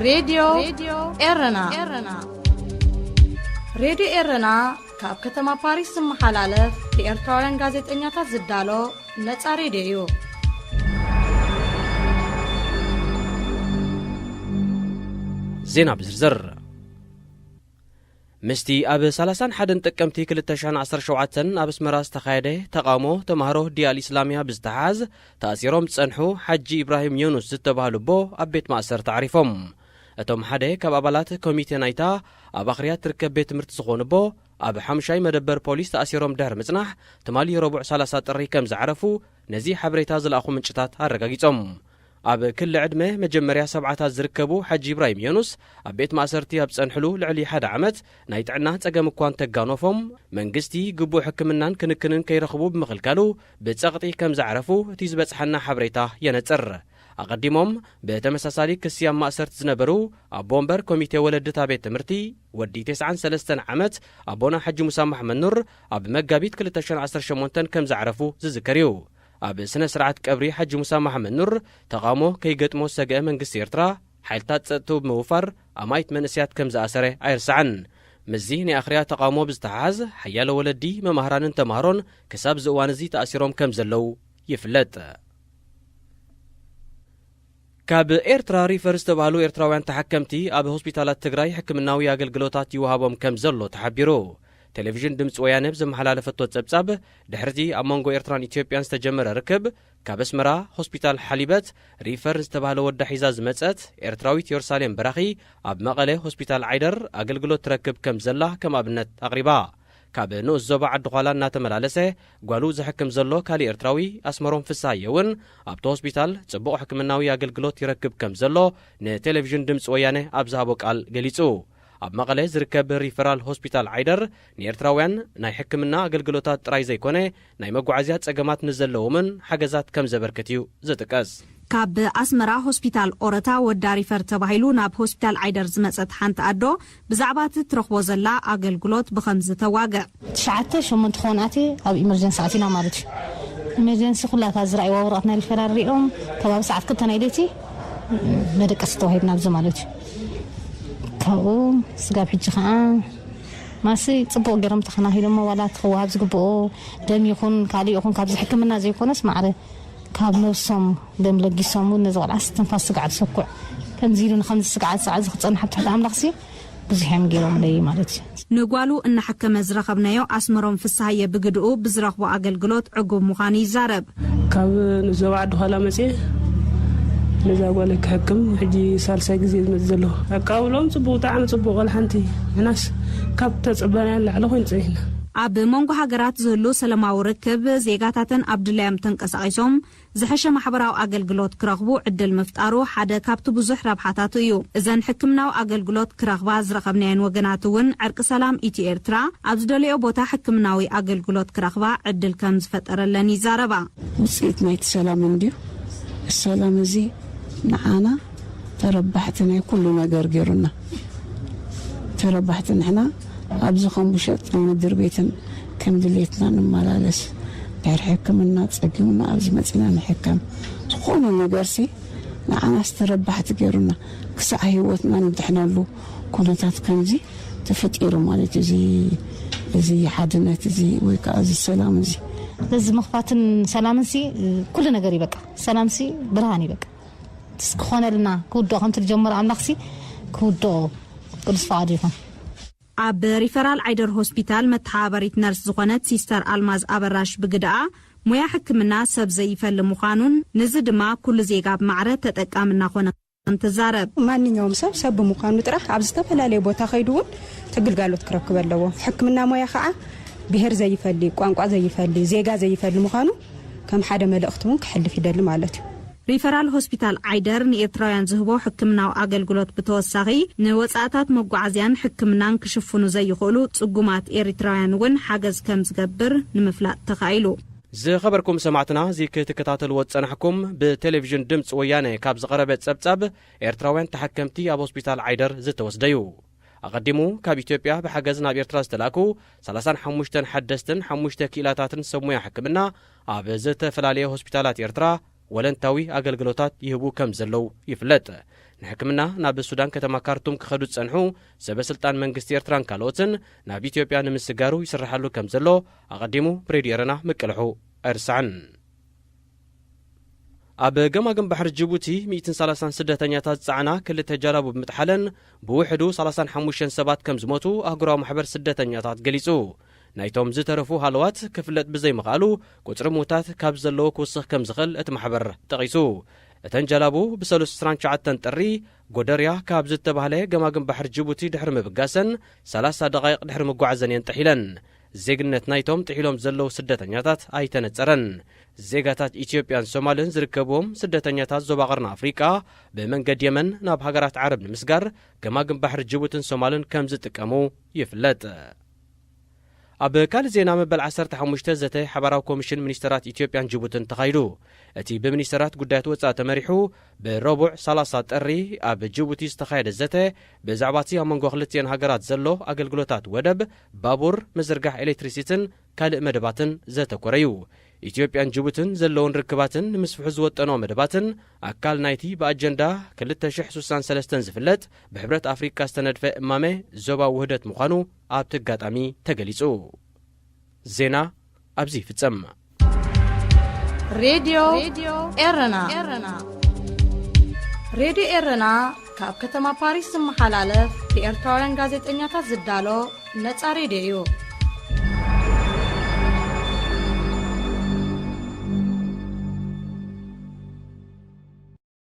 ሬድዮ ኤረና። ሬድዮ ኤረና ካብ ከተማ ፓሪስ ዝመሓላለፍ ብኤርትራውያን ጋዜጠኛታት ዝዳሎ ነጻ ሬድዮ እዩ። ዜና ብዝርዝር። ምስቲ ኣብ ሰላሳን ሓደን ጥቅምቲ ክልተ ሽሕን ዓሰርተ ሸውዓተን ኣብ ኣስመራ ዝተኻየደ ተቓውሞ ተማሃሮ ዲያል ኢስላሚያ ብዝተሓዝ ተኣሲሮም ዝጸንሑ ሓጂ ኢብራሂም ዮኑስ ዝተባህሉ ኣቦ ኣብ ቤት ማእሰርቲ ዓሪፎም። እቶም ሓደ ካብ ኣባላት ኮሚቴ ናይታ ኣብ ኣኽርያ ትርከብ ቤት ትምህርቲ ዝኾኑ ኣቦ ኣብ ሓሙሻይ መደበር ፖሊስ ተኣሲሮም ድሕሪ ምጽናሕ ትማሊ ረቡዕ ሰላሳ ጥሪ ከም ዝዓረፉ ነዚ ሓበሬታ ዝለኣኹ ምንጭታት ኣረጋጊጾም። ኣብ ክሊ ዕድመ መጀመርያ ሰብዓታት ዝርከቡ ሓጂ ኢብራሂም ዮኑስ ኣብ ቤት ማእሰርቲ ኣብ ጸንሕሉ ልዕሊ ሓደ ዓመት ናይ ጥዕና ጸገም እኳ እንተጋኖፎም መንግስቲ ግቡእ ሕክምናን ክንክንን ከይረኽቡ ብምኽልካሉ ብጸቕጢ ከም ዝዓረፉ እቲ ዝበጽሓና ሓበሬታ የነጽር። ኣቐዲሞም ብተመሳሳሊ ክሲ ኣብ ማእሰርቲ ዝነበሩ ኣቦ ወንበር ኮሚቴ ወለድታ ቤት ትምህርቲ ወዲ ተስዓን ሰለስተን ዓመት ኣቦና ሓጂ ሙሳ መሓመድ ኑር ኣብ መጋቢት ክልተ ሽሕን ዓሰርተ ሸሞንተን ከም ዝዓረፉ ዝዝከር እዩ። ኣብ ስነ ስርዓት ቀብሪ ሓጂ ሙሳ መሓመድ ኑር ተቓውሞ ከይገጥሞ ዝሰግአ መንግስቲ ኤርትራ ሓይልታት ጸጥትኡ ብምውፋር ኣማኢት መንእሰያት ከም ዝኣሰረ ኣይርሳዕን። ምስዚ ናይ ኣኽርያ ተቓውሞ ብዝተሓሓዝ ሓያሎ ወለዲ መማህራንን ተማሃሮን ክሳብ እዚ እዋን እዚ ተኣሲሮም ከም ዘለዉ ይፍለጥ። ካብ ኤርትራ ሪፈር ዝተባህሉ ኤርትራውያን ተሓከምቲ ኣብ ሆስፒታላት ትግራይ ሕክምናዊ ኣገልግሎታት ይወሃቦም ከም ዘሎ ተሓቢሩ። ቴሌቪዥን ድምፂ ወያነ ብዘመሓላለፈቶ ጸብጻብ ድሕርቲ ኣብ መንጎ ኤርትራን ኢትዮጵያን ዝተጀመረ ርክብ ካብ ኣስመራ ሆስፒታል ሓሊበት ሪፈር ዝተባህለ ወዳ ሒዛ ዝመጸት ኤርትራዊት ዮርሳሌም በራኺ ኣብ መቐለ ሆስፒታል ዓይደር ኣገልግሎት ትረክብ ከም ዘላ ከም ኣብነት ኣቕሪባ። ካብ ንኡስ ዞባ ዓዲ ዃላ እናተመላለሰ ጓሉ ዘሕክም ዘሎ ካሊእ ኤርትራዊ ኣስመሮም ፍስሃየ እውን ኣብቲ ሆስፒታል ጽቡቕ ሕክምናዊ ኣገልግሎት ይረክብ ከም ዘሎ ንቴሌቪዥን ድምፂ ወያነ ኣብ ዝሃቦ ቃል ገሊጹ። ኣብ መቐለ ዝርከብ ሪፈራል ሆስፒታል ዓይደር ንኤርትራውያን ናይ ሕክምና ኣገልግሎታት ጥራይ ዘይኮነ ናይ መጓዓዝያ ጸገማት ንዘለዎምን ሓገዛት ከም ዘበርክት እዩ ዝጥቀስ። ካብ ኣስመራ ሆስፒታል ኦረታ ወዳ ሪፈር ተባሂሉ ናብ ሆስፒታል ዓይደር ዝመጸት ሓንቲ ኣዶ ብዛዕባ እቲ ትረኽቦ ዘላ ኣገልግሎት ብኸምዚ ተዋግዕ። ትሽዓተ ሸሞንተ ክኾን ኣትየ ኣብ ኢመርጀንሲ ኣቲና ማለት እዩ። ኢመርጀንሲ ኩላታ ዝረኣይዋ ወረቐት ናይ ሪፈራል ሪኦም ከባቢ ሰዓት ክልተ ናይ ለይቲ መደቀሲ ተዋሂብና ኣብዚ ማለት እዩ። ካብኡ ስጋብ ሕጂ ከዓ ማሲ ጽቡቕ ገይሮም ተኸናኺሎሞ ዋላ እቲ ክወሃብ ዝግብኦ ደም ይኹን ካልእ ይኹን ካብዚ ሕክምና ዘይኮነስ ማዕረ ካብ ነብሶም ደም ለጊሶም እውን ነዚ ቆልዓ ትንፋስ ስጋዕ ዝሰኩዕ ከምዚ ኢሉ ንከምዚ ስጋዕ ሰዓት እዚ ክጸንሕ ኣብ ትሕቲ ኣምላኽሲ ብዙሕ እዮም ገይሮምለይ ማለት እዩ። ንጓሉ እናሓከመ ዝረኸብናዮ ኣስመሮም ፍስሃየ ብግድኡ ብዝረኽቦ ኣገልግሎት ዕጉብ ምዃኑ ይዛረብ። ካብ ንዞባ ዓዲ ዃላ መፅየ ነዛ ጓለይ ክሕክም ሕጂ ሳልሳይ ግዜ ዝመፅ ዘለኹ። ኣቀባብሎም ፅቡቅ፣ ብጣዕሚ ፅቡቅ። ቆልሓንቲ ንሕናስ ካብ ተፀበናዮ ንላዕሊ ኮይኑ ፀኒሕና። ኣብ መንጎ ሃገራት ዝህሉ ሰላማዊ ርክብ ዜጋታትን ኣብ ድላዮም ተንቀሳቒሶም ዝሐሸ ማሕበራዊ ኣገልግሎት ክረኽቡ ዕድል ምፍጣሩ ሓደ ካብቲ ብዙሕ ረብሓታቱ እዩ። እዘን ሕክምናዊ ኣገልግሎት ክረኽባ ዝረኸብናየን ወገናት እውን ዕርቂ ሰላም ኢትዮ ኤርትራ ኣብ ዝደልዮ ቦታ ሕክምናዊ ኣገልግሎት ክረኽባ ዕድል ከም ዝፈጠረለን ይዛረባ። ውፅኢት ናይቲ ሰላም እንድዩ። ሰላም እዚ ንዓና ተረባሕቲ ናይ ኩሉ ነገር ገይሩና። ተረባሕቲ ንሕና ኣብዚ ከም ውሸጥ ምድር ቤትን ከም ድሌትና ንመላለስ። ድሕሪ ሕክምና ጸጊሙና ኣብዚ መጺና ንሕከም። ዝኾነ ነገርሲ ንዓናስ ተረባሕቲ ገይሩና ክሳዕ ህይወትና ንድሕነሉ ኩነታት ከምዚ ተፈጢሩ ማለት እዩ። እዚ እዚ ሓድነት እዚ ወይ ከዓ እዚ ሰላም እዚ በዚ ምኽፋትን ሰላምንሲ ኩሉ ነገር ይበቃ። ሰላምሲ ብርሃን ይበቃ። ክኾነልና ክውድኦ ከምቲ ዝጀመሮ ኣምላኽሲ ክውድኦ ቅዱስ ፍቓዱ ይኹን። ኣብ ሪፈራል ዓይደር ሆስፒታል መተሓባበሪት ነርስ ዝኾነት ሲስተር ኣልማዝ ኣበራሽ ብግድኣ ሞያ ሕክምና ሰብ ዘይፈሊ ምዃኑን ንዚ ድማ ኩሉ ዜጋ ብማዕረ ተጠቃሚ እናኾነ ከም ትዛረብ። ማንኛውም ሰብ ሰብ ብምዃኑ ጥራሕ ኣብ ዝተፈላለየ ቦታ ከይዱ እውን እቲ ግልጋሎት ክረክብ ኣለዎ። ሕክምና ሞያ ከዓ ብሄር ዘይፈሊ፣ ቋንቋ ዘይፈሊ፣ ዜጋ ዘይፈሊ ምዃኑ ከም ሓደ መልእኽቲ እውን ክሕልፍ ይደሊ ማለት እዩ። ሪፈራል ሆስፒታል ዓይደር ንኤርትራውያን ዝህቦ ሕክምናዊ ኣገልግሎት ብተወሳኺ ንወጻእታት መጓዓዝያን ሕክምናን ክሽፍኑ ዘይኽእሉ ጽጉማት ኤሪትራውያን እውን ሓገዝ ከም ዝገብር ንምፍላጥ ተኻኢሉ። ዝኸበርኩም ሰማዕትና፣ እዚ ክትከታተልዎ ዝጸናሕኩም ብቴሌቪዥን ድምፂ ወያነ ካብ ዝቐረበ ጸብጻብ ኤርትራውያን ተሓከምቲ ኣብ ሆስፒታል ዓይደር ዝተወስደ እዩ። ኣቐዲሙ ካብ ኢትዮጵያ ብሓገዝ ናብ ኤርትራ ዝተላእኩ ሰላሳን ሓሙሽተን ሓደስትን ሓሙሽተ ክኢላታትን ሰብ ሞያ ሕክምና ኣብ ዝተፈላለየ ሆስፒታላት ኤርትራ ወለንታዊ ኣገልግሎታት ይህቡ ከም ዘለዉ ይፍለጥ። ንሕክምና ናብ ሱዳን ከተማ ካርቱም ክኸዱ ዝጸንሑ ሰበ ስልጣን መንግስቲ ኤርትራን ካልኦትን ናብ ኢትዮጵያ ንምስጋሩ ይስርሓሉ ከም ዘሎ ኣቐዲሙ ብሬድዮ ኤረና ምቅልሑ ኣይርሳዕን። ኣብ ገማግም ባሕሪ ጅቡቲ ሚእትን ሰላሳን ስደተኛታት ዝጸዓና ክልተ ጃላቡ ብምጥሓለን ብውሕዱ ሰላሳን ሓሙሽተን ሰባት ከም ዝሞቱ ኣህጉራዊ ማሕበር ስደተኛታት ገሊጹ። ናይቶም ዝተረፉ ሃለዋት ክፍለጥ ብዘይምኽኣሉ ቁጽሪ ምዉታት ካብ ዘለዎ ክውስኽ ከም ዝኽእል እቲ ማሕበር ጠቒሱ። እተን ጃላቡ ብሰሉስ ዕስራን ትሽዓተን ጥሪ ጎደርያ ካብ ዝተባህለ ገማግም ባሕሪ ጅቡቲ ድሕሪ ምብጋሰን ሰላሳ ደቓይቕ ድሕሪ ምጓዓዘን እየን ጥሒለን። ዜግነት ናይቶም ጥሒሎም ዘለዉ ስደተኛታት ኣይተነጸረን። ዜጋታት ኢትዮጵያን ሶማልን ዝርከብዎም ስደተኛታት ዞባ ቀርኒ ኣፍሪቃ ብመንገዲ የመን ናብ ሃገራት ዓረብ ንምስጋር ገማግም ባሕሪ ጅቡትን ሶማልን ከም ዝጥቀሙ ይፍለጥ። ኣብ ካልእ ዜና፣ መበል ዓሰርተ ሓሙሽተ ዘተ ሓባራዊ ኮሚሽን ሚኒስተራት ኢትዮጵያን ጅቡትን ተኻይዱ። እቲ ብሚኒስተራት ጉዳያት ወጻኢ ተመሪሑ ብረቡዕ ሰላሳ ጥሪ ኣብ ጅቡቲ ዝተኻየደ ዘተ ብዛዕባ እቲ ኣብ መንጎ ክልቲአን ሃገራት ዘሎ ኣገልግሎታት ወደብ፣ ባቡር፣ ምዝርጋሕ ኤሌክትሪሲትን ካልእ መደባትን ዘተኮረ እዩ። ኢትዮጵያን ጅቡትን ዘለውን ርክባትን ንምስፍሑ ዝወጠኖ መደባትን ኣካል ናይቲ ብኣጀንዳ ክልተ ሽሕ ስሳን ሰለስተን ዝፍለጥ ብሕብረት ኣፍሪካ ዝተነድፈ እማመ ዞባዊ ውህደት ምዃኑ ኣብቲ ኣጋጣሚ ተገሊጹ። ዜና ኣብዚ ይፍጸም። ሬድዮ ኤረና። ሬድዮ ኤረና ካብ ከተማ ፓሪስ ዝመሓላለፍ ብኤርትራውያን ጋዜጠኛታት ዝዳሎ ነጻ ሬድዮ እዩ።